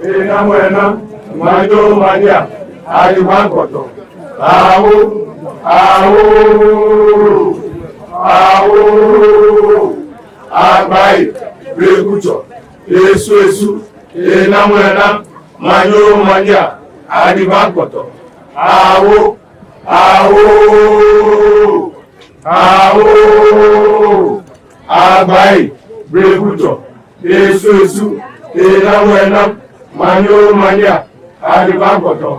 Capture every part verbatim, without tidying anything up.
Enamɔ ena, manyo manya, adiba kpɔtɔ. Awo, awo, awo. Agbai, brekutsɔ, esu esu. Enamɔ ena, manyo manya, adiba kpɔtɔ. Awo, awo, awo. Agbai, brekutsɔ, esu esu. Enamɔ ena, manyo manya, adiba kpɔtɔ.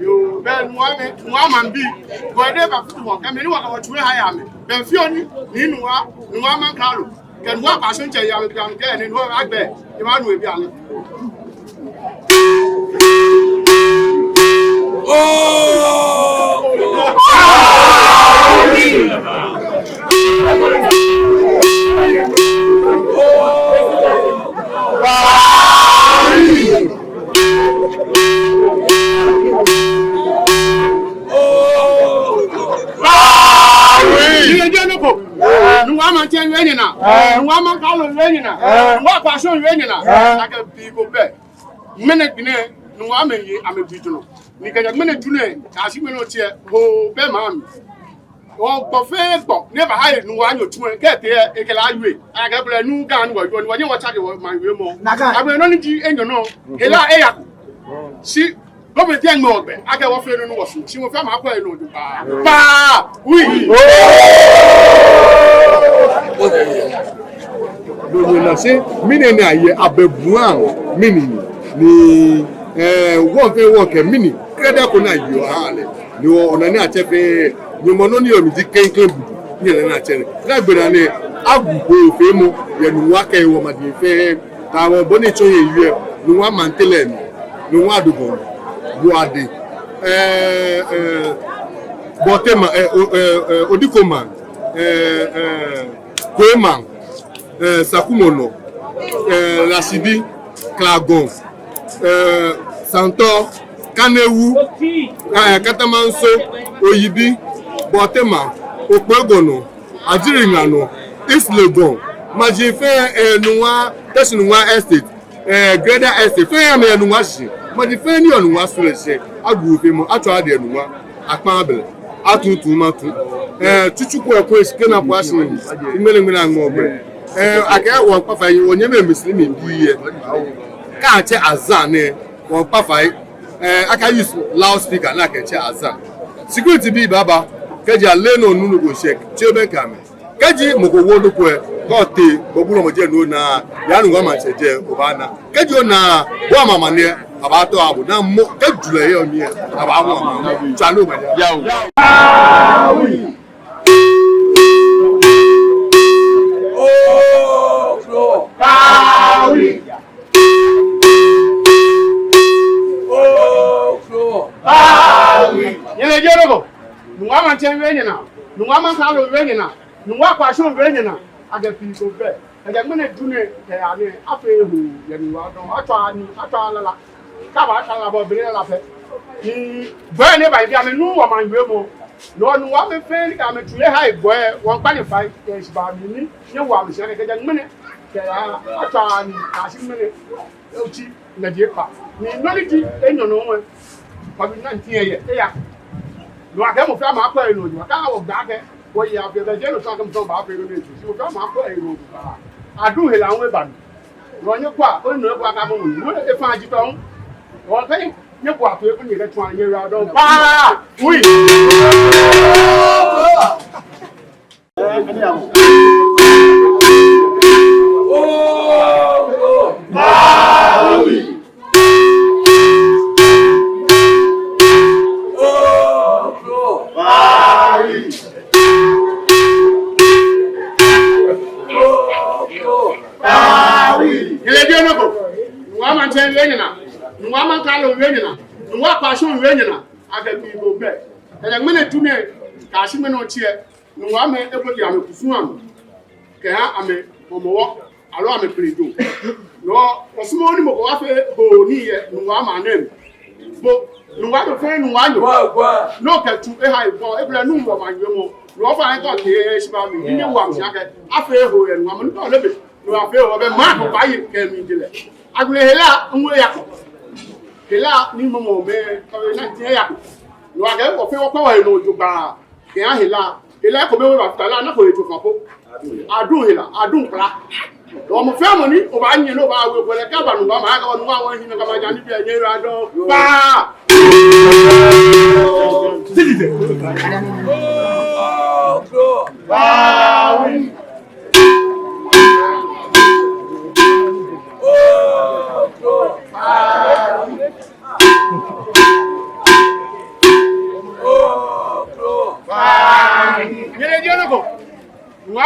Yoo, bɛ Nuŋua mɛi, Nuŋua maŋbii, bɔ ni eba futu wɔ, kɛ mɛi ni wɔkɛ wɔtsu eha yɛ amɛ. Bɛ fioo ni, ni Nuŋua, Nuŋua maŋkralo kɛ Nuŋua Kwashɔŋtsɛ yɛ amɛbi amɛkɛ ni Nuŋua agbɛ, eba nu ebi amɛ. Nuŋua maŋtsɛ wie nyɛnaa. Nuŋua maŋkralo wie nyɛnaa. Nuŋua Kwashɔŋ wie nyɛnaa. Akɛ bii ko bɛ. Ŋmɛnɛ gbi nɛɛ, Nuŋua mɛi ye amɛbi jurɔ. Ni kɛjɛ ŋmɛnɛ ju nɛɛ kɛyashi ŋmɛnɛ oti lɛ, hoo bɛ maŋ mli. Hoo gbɔ fɛɛ gbɔ ni baaha Nuŋua nyo tsu lɛ, kɛ etee lɛ, ekɛ lɛ awie. Akɛ bɔ ni Ga ni wɔyɔɔ, ni wɔnyɛ wɔtsake wɔmaŋ wiemɔ. Agbɛnɛ nɔ ni ji enyɔ nɔ, hela eya ko. Shi, bɔ ni ŋmɛnɛ wɔgbɛ, akɛ wɔfee nɔ ni wɔsumɔɔ. Shi mɔ fɛɛ mɔ akwɛ enɔ jogbaŋŋ. Baa! Wi! Nɔ ni na shi, mɛni ni aye abɛbuaŋ, mɛni ni, ni, eh, wɔfee wɔkɛ mɛni, krɛdɛɛ ko ni ayeɔ ahaa lɛ. Ni wɔ, ona ni atsɛ fɛɛ, Nyɔŋmɔ nɔ ni yɔɔ mli ji klɛŋklɛŋ bubu, ni yɛ ni atsɛ lɛ. Ni agbɛnɛ ni, agu hoofeemɔ, yɛ Nuŋua kɛ wɔ maji fɛɛ, tamɔ bɔ ni tsɔ yɛ yɛ, Nuŋua maŋ tɛlɛ mli, Nuŋua Adogo, Buade, eh, eh, Bɔtema, eh, o, eh, eh, Odikomaŋ, eh, eh, Koemaŋ, eh, Sakumɔnɔ, eh, Lasidi, Klagɔŋ, eh, Santɔ, Kanewu, eh, Katamanso, Oyibi, Bɔtema, Okpogɔnɔ, Ajiri Ŋanɔ, East Legon, maji fɛɛ, eh, Nuŋua, Teshie Nuŋua Estate, eh, Greater Estate, fɛɛ amɛ yɛ Nuŋua shishi, maji fɛɛ ni yɔɔ Nuŋua sɔlemɔ shishi, agu hoofeemɔ, atswa adɛ Nuŋua, akpa abɛlɛ, atutu matu, eh, tsutsu ko ekɔ eshi kɛ na kwa shi, ŋmɛnɛ ŋmɛnɛ aŋɔ gbɛ, eh, akɛ wɔkpa fai, wɔnyɛmimɛi Muslim bii lɛ, kɛ atsɛ azan lɛ, wɔkpa fai, eh, aka use loudspeaker ni akɛtsɛ azan. Security bii baaba, kɛji ale nɔ nɔ ko shɛ, tsi obɛŋkɛ amɛ. Kɛji mɔ ko wo nɔ ko lɛ, kɛ otee, gbɔbu lɛ mɔ jɛ nɔ naa, ya Nuŋua maŋtsɛ jɛ, obaana. Kɛji ona, bo amama nɛ, abaatɔ abo, na mɔ, kɛ julɛ yɔɔ mli lɛ, abaamɔ amama. Tswa lɛ obaaya. Yao. Nyɛlɛ jɛ loko. Nuŋua maŋtsɛ wie nyɛnaa. Nuŋua maŋkralo wie nyɛnaa. Nuŋua Kwashɔŋ wie nyɛnaa. Akɛ bii ko bɛ. Kɛjɛ ŋmɛnɛ ju nɛɛ kɛyaa nɛɛ, afee hoo yɛ Nuŋua dɔŋŋ. Atswa nii, atswa lala. Kɛ abatswa lala bɔ, bɛ lala fɛɛ. Ni gbɔi ni baabi amɛ nu wɔmaŋ wiemɔ. Nɔ Nuŋua mɛi fɛɛ ni kɛ amɛtsu eha gbɔi, wɔŋkpa nyɛ fai, yɛ heshibaa mli ni nyɛwo amɛ shi akɛ kɛjɛ ŋmɛnɛ kɛyaa, atswa nii kɛyashi ŋmɛnɛ, oti nɛɛ ji ekpaa. Ni nɔ ni ji enyɔ nɔ lɛ, COVID nineteen lɛ yɛ, eya. No akɛ mɔ fɛɛ mɔ akwɛ enɔ jogbaŋŋ, kɛ wɔgba akɛ wɔye afee, bɛ jeee no sɔŋŋ akɛ mɔ fɛɛ mɔ baafee nɔ ni eji, shi mɔ fɛɛ mɔ akwɛ enɔ jogbaŋŋ. Aduŋ hela hu eba mli. Nɔ nyɛkwɛa, onɔ ekwa kɛ mɔ hu, no efã ji tɔŋ. Wɔkɛ nyɛkwɛa to eku nyɛkɛtswa nyɛra dɔŋŋ. Paa! Wi! Nyɛlɛ jɛ nɔ ko. Nuŋua maŋtsɛ wie nyɛnaa. Nuŋua maŋkralo wie nyɛnaa. Nuŋua Kwashɔŋ wie nyɛnaa. Akɛ bii ko bɛ. Kɛjɛ ŋmɛnɛ ju nɛɛ kɛyashi ŋmɛnɛ oti lɛ, Nuŋua mɛi eko ji amɛkusum amli kɛha amɛ Hɔmɔwɔ aloo amɛ Kplejoo. No wɔsumɔɔɔ ni mɔ ko afee hoo nii yɛ Nuŋua maŋ nɛɛ mli. Bo Nuŋua nyo fɛɛ Nuŋua nyo. Gwa, gwa. No kɛ tsu eha ebɔ, ebi lɛ nu wɔmaŋ wiemɔ. No wɔfã lɛ kɛ otee heshibaa mli, ni nyɛwo amɛ shi akɛ afee hoo yɛ Nuŋua maŋ nɛɛ mli. No afee hoo bɛ maŋ ko baaye kɛ mlijɔlɛ. Agbɛnɛ hela ŋwɛi yakɔ. Hela ni mɔmɔ mɛi kɛ wɛ na tiɛ yakɔ. No akɛ wɔfɛɛ wɔkwɛ wɔhe nɔ jogbaŋŋ. Kɛha hela, hela ko mɛi wɛ ba fita la, na ko ye tsofa ko. Aduŋ hela, aduŋ kpla. Mɔ fɛɛ mɔ ni obaanyɛ ni obaawie, bo lɛ kɛ aba Nuŋua maŋ, kɛ aba Nuŋua wɔhiɛ, kɛ maja nibii anyɛ ra dɔŋŋ. Paa! Paa!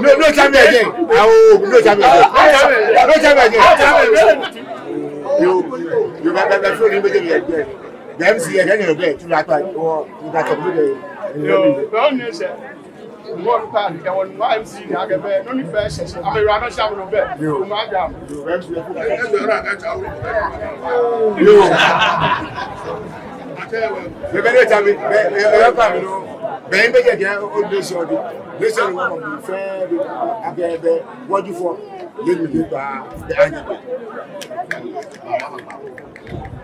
No, no, time again. Awo, no, time again. No, time again. Yoo, yoo, bɛ, bɛ, bɛ, fɛn ni bɛ jɛ mi yɛ. Bɛ M C yɛ, kɛ ni bɛ, tu la ta, o, tu la ta, bɛ, bɛ. Yoo, bɛ o ni sɛ. Wɔ ta ni kɛ wɔ ni wa M C ni a kɛ bɛ, no ni bɛ sɛ sɛ. A bɛ yɔ, a bɛ sɛ, a bɛ bɛ. Yoo. O ma ja. Yoo, bɛ M C yɛ. Yoo. Bɛ, bɛ, no time, bɛ, bɛ, bɛ, bɛ, bɛ, no. Bɛ, bɛ jɛ kɛ, o de sɛ, o de. De sɛ, o ma, fɛn, bɛ, a kɛ bɛ, wɔ ju fɔ. Yɛ mi de ba, bɛ, a ni.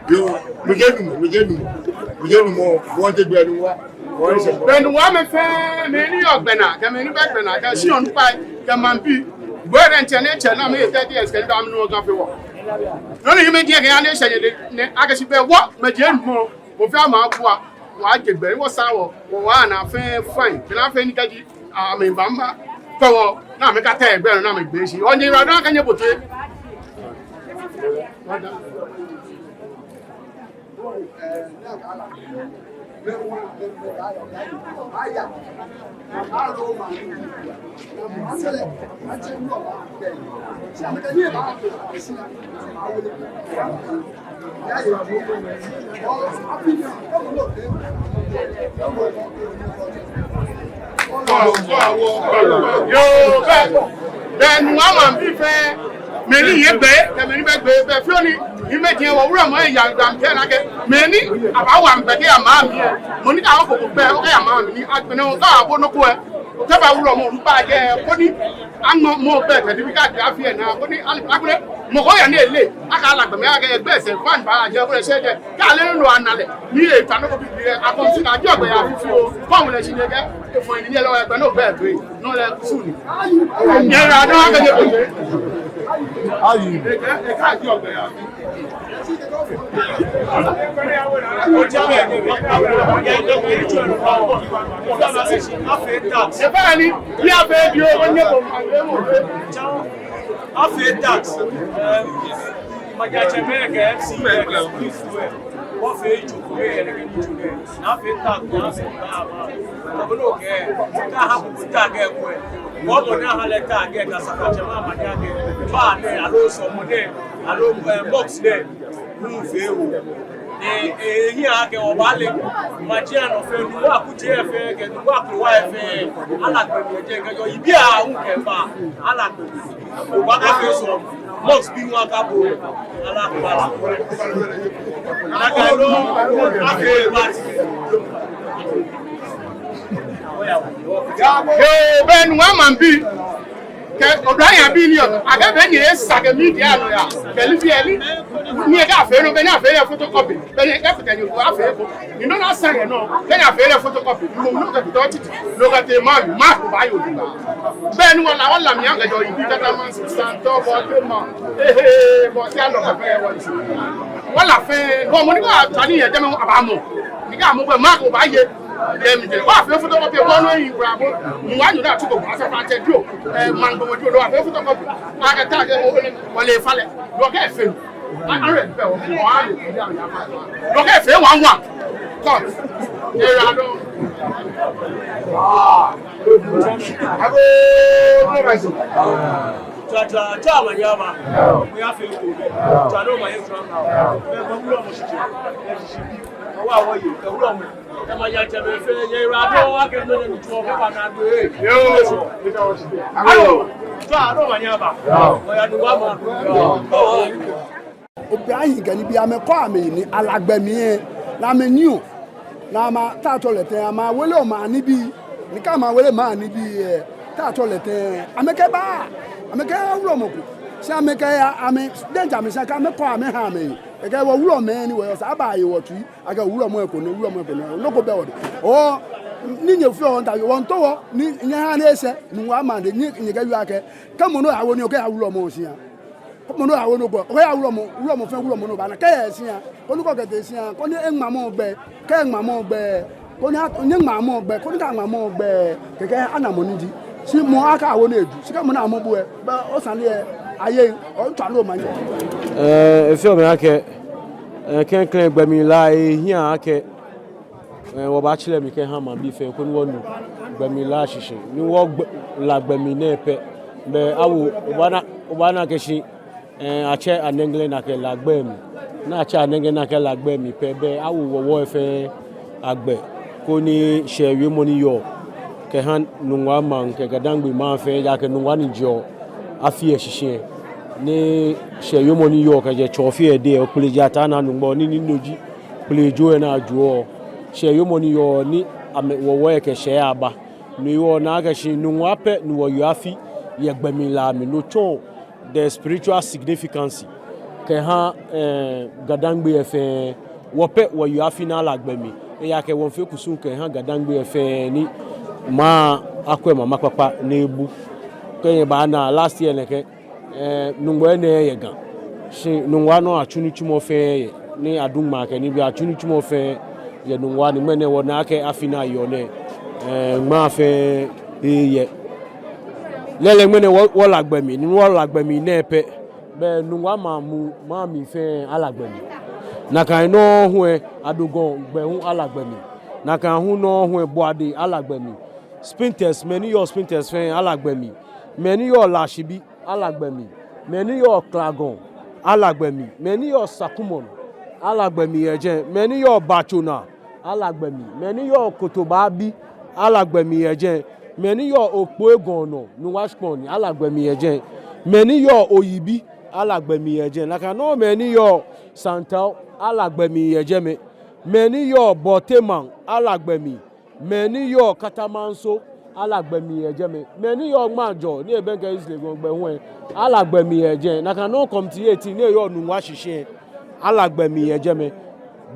Yoo, mi jɛ nu, mi jɛ nu, mi jɛ nu mɔ, wɔ de gbɛ nu wa, wɔ de sɛ. Bɛ nu wa mɛi fɛɛ, mɛi ni yɔɔ gbɛ naa, kɛ mɛi ni bɛ gbɛ naa, kɛ shi onu pai, kɛ maŋbii. Bɔ ni tsɛ ni tsɛ naa, mi yɛ thirty years, kɛ ni ba mi nu Ga fɛɛ wɔ. Nɔ ni mi jɛ kɛ ya ni sɛ ni de, ni a kɛ shi bɛ wɔ, mi jɛ nu mɔ, mɔ fɛɛ ma bua, wɔ a jɛ gbɛ, wɔ sa wɔ, wɔ wa na fɛɛ fine, kɛ na fɛɛ ni ka ji. Amɛba mba kpɛ wɔ, ni amɛkata egbɛ nɔ ni amɛgbe shi. Onyɛ wɔ dɔŋŋ kɛ nyɛbote. Yoo, bɛ, bɛ nu wa maŋbii fɛɛ, mɛi ni yɛ gbɛ, kɛ mɛi ni bɛ gbɛ, bɛ fio ni, Mimɛi ji wɔwulɔmɔ lɛ, eya gbɛ amɛkɛɛ nakai. Mɛni abaawa amɛ gbɛ kɛya maŋ mli lɛ, mɔ ni kaawo koko gbɛ lɛ, okɛya maŋ mli. Ni agbɛnɛ okɛbo nɔ ko lɛ, okɛba wulɔmɔ lɛ, mibaaje koni aŋmɔ mɔ gbɛ kɛ nibii kɛ afi lɛ naa, koni agbɛnɛ mɔ ko aya ni ele akɛ Alagbemi, akɛ egbɛ sɛɛ fɛɛ baaje koni eshɛ jɛi. Kɛ ale nɔ ni ana lɛ, ni etswa nɔ ko bibii lɛ, akɔmɔsi naa jɔ gbɛ ya fioo. Kɔmɔ lɛ shi nɛkɛ efɔŋ ni lɛ lɔ gbɛ nɔ gbɛ to. Nɔ lɛ kusum ni. Nyɛyiwaladɔŋŋ akɛ nyɛkpe. Ayi. Eba ni, ni afee bi o, wɔnyɛ ko. Afee tax. Maŋtsɛmɛi kɛ M C kɛ police wɛ. Wɔfee itsɔɔ ko yɛ nɛkɛ nitsumɔ. Ni afee tax, ni afee tax. Kɔbɔnɔ kɛ, kɛ aha bubu tax kɛ kwɛ. Wɔbɔ ni aha lɛ tax kɛ, kɛ sakatsɛmɛi amaniɛ kɛ. Bar nɛɛ, aloo sɔlemɔ nɛɛ, aloo, eh, mosque nɛɛ. Nɔ fɛɛ nɔ. Eh, eh, ehiaa akɛ wɔbaale. Maŋtsɛ nɔ fɛɛ, Nuŋua kutsei fɛɛ, kɛ Nuŋua akrowa fɛɛ. Alagbemi yɛ jɛi kɛjɛ yibii ahuŋ kɛba. Alagbemi. Obaakafee sɔlemɔ. Mosque bii hu akabo. Alagbemi. Nakai nɔŋŋ, afee party. Yoo, bɛ Nuŋua maŋbii. Kɛ oblahii abii ni yɔɔ, akɛ be ni esa kɛ media nɔ ya. Kɛ libi eli. Ni ekɛɛ afee nɔ, bɛ ni afee lɛ photocopy. Bɛ ni ekɛɛ pita ni afee ko. Ni nɔ ni esa yɛ nɔ, bɛ ni afee lɛ photocopy. Mɔ nɔ kɛ pita otiti. Nɔ kɛ te maŋ, maŋ ko baaye odu. Bɛ ni wɔla, wɔla mli akɛ jɔ yibii kata maŋ, santɔ, bɔ te maŋ. Ehe, bɔ te alɔ kɛ fɛɛ wɔ. Wɔla fɛɛ, bɔ mɔ ni kɛ atani yɛ jɛmɛ abaamɔ. Ni kɛ amɔ bɛ maŋ ko baaye. Yɛ mli jɛ. Wɔfee photocopy, bɔ nɔ yi bra bɔ. Mɔ wa nyɔ da tuko, asa fa tɛ dio. Eh, maŋ gbɔmɔ dio, wɔfee photocopy. Akɛ tax kɛ, wɔle fa lɛ. Wɔkɛ fee. Wɔkɛ fee one one. Court. Nyɛyiwaladɔŋŋ. Tswa, tswa, tswa, omanye aba. Mɔ ya fee ko. Tswa, omanye tswa. Mɛ, mɔ wulɔmɔ shishi. Mɛ shishi. Mɔ wa wɔye. Mɛ wulɔmɔ. Mɛ maŋtsɛmɛi fɛɛ, nyɛyiwaladɔŋŋ akɛ nɔ ni mitsɔ kɛba naagbee. Yoo. Ayo. Tswa, omanye aba. Oya Nuŋua maŋ. Oblahii kɛ nibii amɛkɔ amɛyi ni Alagbemi lɛ, ni amɛnyiɛɔ, ni amɛtaoɔ lɛ tɛŋŋ, amɛweleɔ maŋ nibii, ni kɛ amɛwele maŋ nibii lɛ, taoɔ lɛ tɛŋŋ, amɛkɛba, amɛkɛya wulɔmɔ ko, shi amɛkɛya, amɛ, danger mli shi akɛ amɛkɔ amɛha amɛyi, kɛkɛ wɔwulɔmɛi ni wɔyɔɔ sɛɛ, abaaye wɔtsui, akɛ wulɔmɔ lɛ ko nɛ, wulɔmɔ lɛ ko nɛ, nɔ ko bɛ wɔdɛŋ. Oo, ni nyɛfeɔ wɔnta, wɔntao wɔ, ni nyɛhaa ni eshɛ, Nuŋua maŋ diɛŋtsɛ, nyɛ, nyɛkɛwie akɛ, kɛ mɔ nɔ yawo nii, okɛya wulɔmɔ shia. Mɔ nɔ yawo nɔ ko, okɛya wulɔmɔ, wulɔmɔ fɛɛ wulɔmɔ nɔ baana, kɛ eshia, koni okɛtee shia, koni eŋma mɔ gbɛ, kɛ eŋma mɔ gbɛ, koni a, nyɛŋma mɔ gbɛ, koni kɛ aŋma mɔ gbɛ, kɛkɛ ana mɔ ni ji. Shi mɔ akɛ awo nɔ eju, shi kɛ mɔ nɔ amɔ bo lɛ, bɛ osane lɛ, aye, otswa lɛ omanye. Eh, efeɔ mi akɛ, eh, klɛŋklɛŋ gbɛmlilaa lɛ, ehiaa akɛ, Eh, wɔbaatsɛ lɛ mli kɛha maŋbii fɛɛ koni wɔnu gbɛmlilaa shishi. Ni wɔla gbɛmi nɛɛ pɛ. Bɛ awo, obaana, obaana akɛ shi, eh, atsɛ Anɛŋlɛ nakai la gbɛmi. Ni atsɛ Anɛŋlɛ nakai la gbɛmi pɛ, bɛ awo wɔwɔi fɛɛ agbɛ. Koni shɛɛ wiemɔ ni yɔɔ kɛha Nuŋua maŋ kɛ Gadangme maŋ fɛɛ, ejaakɛ Nuŋua ni jɛɔ afi lɛ shishi lɛ. Ni shɛɛ wiemɔ ni yɔɔ kɛjɛ Tsɔfi lɛ dɛŋ, Okpelejaata Naa Nyɔŋmɔ, ni, ni no ji Kpelejo lɛ ni ajoɔ. Shɛɛ wiemɔ ni yɔɔ ni amɛ wɔwɔi lɛ kɛ shɛɛ aba. No hewɔ ona akɛ shi Nuŋua pɛ ni wɔyeɔ afi yɛ gbɛmlilaa mli, no tsɔɔ the spiritual significance kɛha, eh, Gadangme lɛ fɛɛ. Wɔ pɛ wɔyeɔ afi ni ala gbɛmi. Ejaakɛ wɔmiifee kusum kɛha Gadangme lɛ fɛɛ ni maŋ akwɛ mama kpakpa ni ebu. Kɛ nyɛbaana last year nɛkɛ, eh, Nuŋua nɛɛ yɛ Ga. Shi Nuŋua nɔ atsu nitsumɔ fɛɛ yɛ, ni adu ŋmaa kɛ nibii, atsu nitsumɔ fɛɛ yɛ Nuŋua ni ŋmɛnɛ wɔna akɛ afi ni ayeɔ nɛɛ, eh, ŋmaa fɛɛ eyɛ. Lɛɛlɛŋ ŋmɛnɛ wɔ, wɔla gbɛmi, ni wɔla gbɛmi nɛɛ pɛ, bɛ Nuŋua maŋ muu, maŋ mli fɛɛ ala gbɛmi. Nakai nɔŋŋ hu lɛ, Adogɔŋ gbɛ hu ala gbɛmi. Nakai hu nɔŋŋ hu lɛ, Boade ala gbɛmi. Spintex, mɛi ni yɔɔ Spintex fɛɛ ala gbɛmi. Mɛi ni yɔɔ Lashibi ala gbɛmi. Mɛi ni yɔɔ Klagɔŋ ala gbɛmi. Mɛi ni yɔɔ Sakumɔn ala gbɛmi yɛ jɛi. Mɛi ni yɔɔ Batsona ala gbɛmi. Mɛi ni yɔɔ Kotobaabi ala gbɛmi yɛ jɛi. Mɛi ni yɔɔ Okpoegɔŋ nɔ, Nuŋua shikpɔŋ ni, ala gbɛmi yɛ jɛi. Mɛi ni yɔɔ Oyibi ala gbɛmi yɛ jɛi. Nakai nɔŋŋ mɛi ni yɔɔ Santau, ala gbɛ mli yɛ jɛmɛ. Mɛi ni yɔɔ Bɔtɛmaŋ, ala gbɛ mli. Mɛi ni yɔɔ Katamanso, ala gbɛ mli yɛ jɛmɛ. Mɛi ni yɔɔ Ŋmaajɔ, ni ebɛŋkɛ East Legon gbɛ hu lɛ, ala gbɛ mli yɛ jɛmɛ. Nakai nɔŋŋ kɔmitii eighteen ni yɔɔ Nungua shishi lɛ, ala gbɛ mli yɛ jɛmɛ.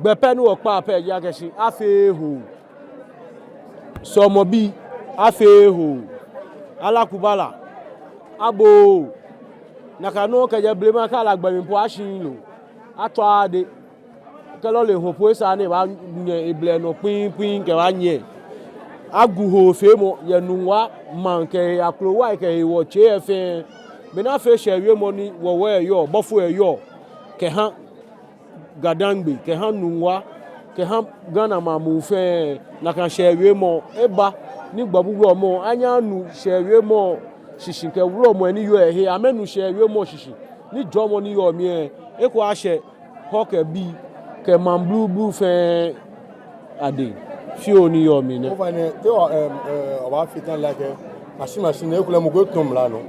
Gbɛ pɛ ni wɔkpaa pɛ ji akɛ shi afeee hoo. Sɔlemɔbii, afeee hoo. Ala kubala, abooo. Nakai nɔŋŋ kɛjɛ blema kɛ ala gbɛ mli po ashiii loo, atswaaa dɛ. Kɛ lɔle ho po esaaa ni ebaanyɛ eblɛ nɔ kpiŋkpiŋ kɛbaanyiɛ. Agu hoofeemɔ yɛ Nungua maŋ kɛ ehe akrowai kɛ ehe wɔtsei lɛ fɛɛ. Bɔ ni afee shɛɛ wiemɔ ni wɔwɔji lɛ yɔɔ, bɔfoi lɛ yɔɔ, kɛha Ga-Dangme, kɛha Nungua, kɛha Ghana maŋ muu fɛɛ, nakai shɛɛ wiemɔ eba, ni gbɔbu wulɔmɔ anyɛ anu shɛɛ wiemɔ shishi kɛ wulɔmɛi ni yɔɔ ehe, amɛnu shɛɛ wiemɔ shishi, ni jɔɔmɔ ni yɔɔ mli lɛ, eko ashɛ Hɔɔ kɛ bii kɛ maŋ blublu fɛɛ adɛŋ. Fioo ni yɔɔ mli nɛ. Ofainɛ, te wɔ, ɛm, ɛ, obaafee tamɔ like, machine, machine nɛɛ, ekolɛ mɔ ko etɔ̃ mla nɔ.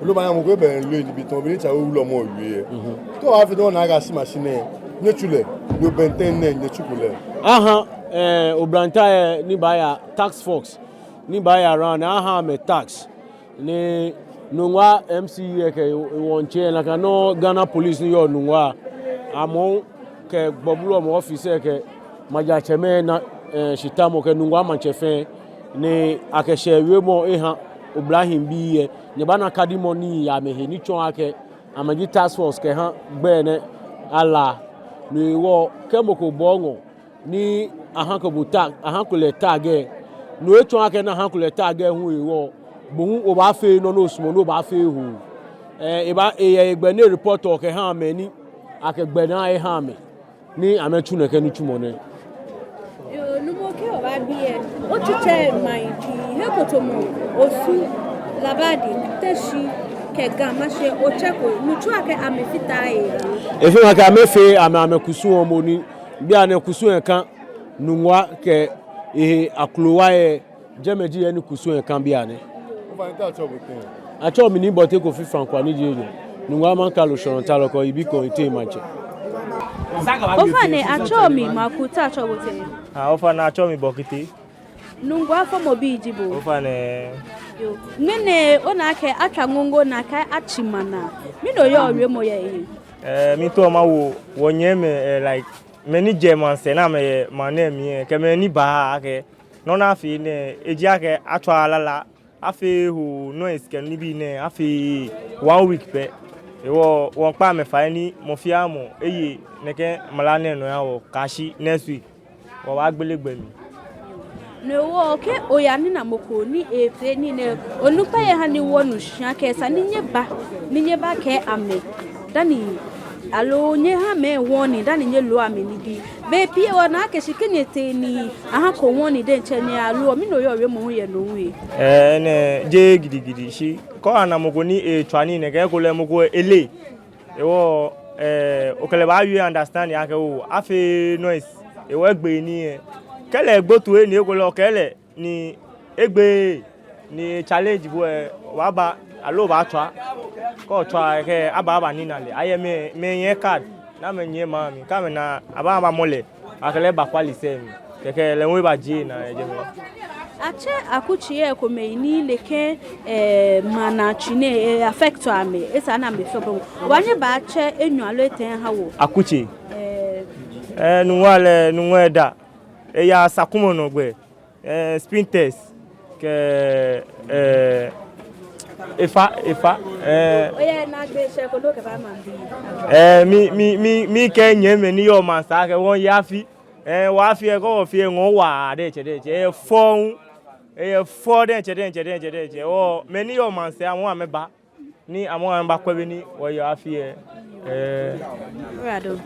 Olobaanyɛ mɔ ko ebɛŋkɛ loo nibii tɔ̃, bɔ ni tsɛ wulɔmɔ wie. Mhm. Te obaafee tamɔ like machine, machine nɛɛ, nyɛtsu lɛ, ni obɛŋkɛ tɛŋŋ ni nyɛtsuko lɛ? Aha, ɛ, oblantai lɛ ni baaya task force, ni baaya around, aha amɛ task. Ni Nungua M C E lɛ kɛ wɔŋtsɛ lɛ, nakai nɔŋŋ Ghana Police ni yɔɔ Nungua, amɛ kɛ gbɔbu wulɔmɔ office lɛ kɛ maŋtsɛmɛi na, ɛ, shitamɔ kɛ Nungua maŋtsɛ fɛɛ, ni akɛ shɛɛ wiemɔ eha oblahii bii lɛ, nyɛbaana kadimɔ ni yɔɔ amɛhe ni tsɔɔ akɛ amɛji task force kɛha gbɛ nɛɛ ala. No hewɔ kɛ mɔ ko bɔɔ ŋɔ ni ahako bo tag, ahako lɛ tag lɛ, no etsɔɔ akɛ ni ahako lɛ tag lɛ hu hewɔ, bo hu obaafee nɔ ni osumɔɔ ni obaafee hoo. Ɛ, eba, eyɛ egbɛ ni report kɛha amɛ ni akɛ gbɛ naa eha amɛ, ni amɛtsu nɛkɛ nitsumɔ nɛɛ. Yoo, nuumo, kɛ obaabi lɛ, otsitsɛ maŋ pii, he ko tamɔ Osu, Labadi, Teshie, kɛ Ga Mashie, otsɛko, no tsɔɔ akɛ amɛfiteee he? Efeɔ mi akɛ amɛfeee amɛ, amɛkusum lɛ moŋ ni bianɛ kusum lɛ ka Nungua kɛ ehe akrowai lɛ, jɛmɛ ji he ni kusum lɛ ka bianɛ. Ofainɛ, te atsɛɔ bo tɛŋŋ? Atsɛɔ mi Nii Bɔte Kofi Frankwah ni ji ejwɛ, Nungua Maŋkralo Shɔŋŋ Talɔkɔ, Ibikon Iteŋ Maŋtsɛ. Ofainɛ, atsɛɔ mi Maku, te atsɛɔ bo tɛŋŋ? Ah, ofainɛ, atsɛɔ mi Bɔkete. Nungua fɔmɔbi ji bo? Ofainɛ. Yoo. Ŋmɛnɛ ona akɛ atswa ŋoŋo ni akɛɛ atsi maŋ naa. Mɛni oyɔɔ wiemɔ yɛ he? Ɛɛ, miitao mawo wɔnyɛmimɛi, ɛɛ, like, mɛi ni jɛ maŋsɛɛ ni amɛyɛ maŋ nɛɛ mli lɛ, kɛ mɛi ni baa akɛ nɔ ni afee nɛɛ, eji akɛ atswa lala, afee hoo, noise kɛ nibii nɛɛ, afee one week pɛ. Hewɔ wɔmiikpa amɛ fai ni mɔ fɛɛ mɔ eye nɛkɛ mla nɛɛ nɔ eha wɔ kɛyashi next week. Wɔbaagbele gbɛ mli. No hewɔ kɛ oyanina mɔ ko ni efee nii nɛɛ, onukpai lɛ ha ni wɔnu shi akɛ esa ni nyɛba, ni nyɛbakɛɛ amɛ dani, aloo nyɛha amɛ warning dani nyɛloo amɛ nibii. Bei pii lɛ wɔnaa akɛ shi kɛ nyɛtee ni ahako warning diɛŋtsɛ nyɛyaloo, mɛni oyɔɔ wiemɔ hu yɛ no he? Ɛɛ, enɛ jeee gidigidi shi kɛ ona mɔ ko ni etswa nii nɛkɛ, ekolɛ mɔ ko eleee. Hewɔ, ɛɛ, okɛ lɛ baawie understanding akɛ oo, afee noise, hewɔ egbeee nii lɛ. Kɛ lɛ egbo toi ni ekolɛ okɛɛ lɛ ni egbeee ni challenge bo lɛ, obaaba, aloo obaatswa. Kɛ otswa lɛ, kɛ aba, abanina lɛ. Ayɛ mɛi, mɛi yɛ card, ni amɛnyiɛ maŋ mli, kɛ amɛna, aba, abamɔ lɛ. Akɛ lɛ aba kwali sɛɛ mli. Kɛkɛ lɛ hu ebajie naa yɛ jɛmɛ. Atsɛ akutsei komɛi ni nɛkɛ, ɛɛ, maŋ naatsii nɛɛ, ɛɛ, affect amɛ, esa ni amɛfee bɔ. Obaanyɛ obaatsɛ enyɔ aloo etɛ oha wɔ? Akutsei. Ɛɛ. Ɛɛ, Nungua lɛ, Nungua lɛ da. Eyaa Sakumɔnɔ gbɛ. Ɛɛ, Spintex. Kɛ, ɛɛ, Efa, Efa. Ɛɛ. Oya, naagbee shɛɛ ko ni okɛba maŋbii. Ɛɛ, mi, mi, mi, miikɛɛ nyɛmimɛi ni yɔɔ maŋsɛɛ akɛ wɔya afi. Ɛɛ, wɔ afi lɛ, kɛ wɔfee lɛ, ŋɔɔ waa diɛŋtsɛ diɛŋtsɛ, eyɛ fɛo. Eyɛ fɛo diɛŋtsɛ diɛŋtsɛ diɛŋtsɛ diɛŋtsɛ. Hewɔ mɛi ni yɔɔ maŋsɛɛ amɛ hu amɛba. Ni amɛ hu amɛbakwɛ bɔ ni wɔyaa afi lɛ. Ɛɛ. Obrigado.